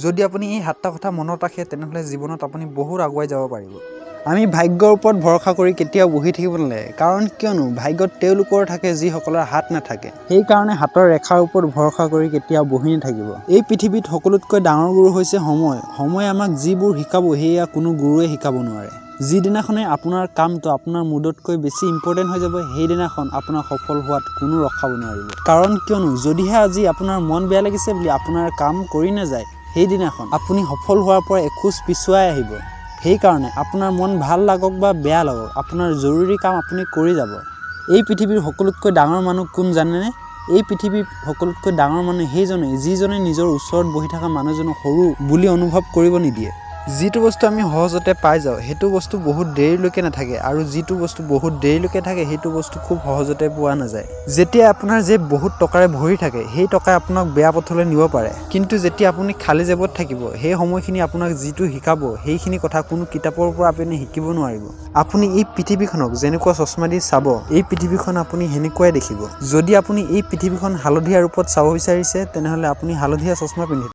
যদি আপুনি এই সাতটা কথা মনত ৰাখে, তেনেহ'লে জীৱনত আপুনি বহুত আগুৱাই যাব পাৰিব। আমি ভাগ্যৰ ওপৰত ভৰসা কৰি কেতিয়াও বহি থাকিব নালাগে, কাৰণ কিয়নো ভাগ্যত তেওঁলোকৰ থাকে যিসকলৰ হাত নাথাকে। সেইকাৰণে হাতৰ ৰেখাৰ ওপৰত ভৰসা কৰি কেতিয়াও বহি নাথাকিব। এই পৃথিৱীত সকলোতকৈ ডাঙৰ গুৰু হৈছে সময়। সময়ে আমাক যিবোৰ শিকাব, সেয়া কোনো গুৰুৱে শিকাব নোৱাৰে। যিদিনাখনে আপোনাৰ কামটো আপোনাৰ মুডতকৈ বেছি ইম্পৰ্টেণ্ট হৈ যাব, সেইদিনাখন আপোনাক সফল হোৱাত কোনো ৰখাব নোৱাৰিব। কাৰণ কিয়নো যদিহে আজি আপোনাৰ মন বেয়া লাগিছে বুলি আপোনাৰ কাম কৰি নাযায়, সেইদিনাখন আপুনি সফল হোৱাৰ পৰা এখোজ পিছুৱাই আহিব। সেইকাৰণে আপোনাৰ মন ভাল লাগক বা বেয়া লাগক, আপোনাৰ জৰুৰী কাম আপুনি কৰি যাব। এই পৃথিৱীৰ সকলোতকৈ ডাঙৰ মানুহ কোন জানেনে? এই পৃথিৱীৰ সকলোতকৈ ডাঙৰ মানুহ সেইজনেই, যিজনে নিজৰ ওচৰত বহি থকা মানুহজনক সৰু বুলি অনুভৱ কৰিব নিদিয়ে। যিটো বস্তু আমি সহজতে পাই যাওঁ, সেইটো বস্তু বহুত দেৰিলৈকে নাথাকে আৰু যিটো বস্তু বহুত দেৰিলৈকে থাকে, সেইটো বস্তু খুব সহজতে পোৱা নাযায়। যেতিয়া আপোনাৰ জেপ বহুত টকাৰে ভৰি থাকে, সেই টকাই আপোনাক বেয়া পথলৈ নিব পাৰে। কিন্তু যেতিয়া আপুনি খালী জেপত থাকিব, সেই সময়খিনি আপোনাক যিটো শিকাব, সেইখিনি কথা কোনো কিতাপৰ পৰা আপুনি শিকিব নোৱাৰিব। আপুনি এই পৃথিৱীখনক যেনেকুৱা চশমা দি চাব, এই পৃথিৱীখন আপুনি সেনেকুৱাই দেখিব। যদি আপুনি এই পৃথিৱীখন হালধীয়া ৰূপত চাব বিচাৰিছে, তেনেহ'লে আপুনি হালধীয়া চশমা পিন্ধিব।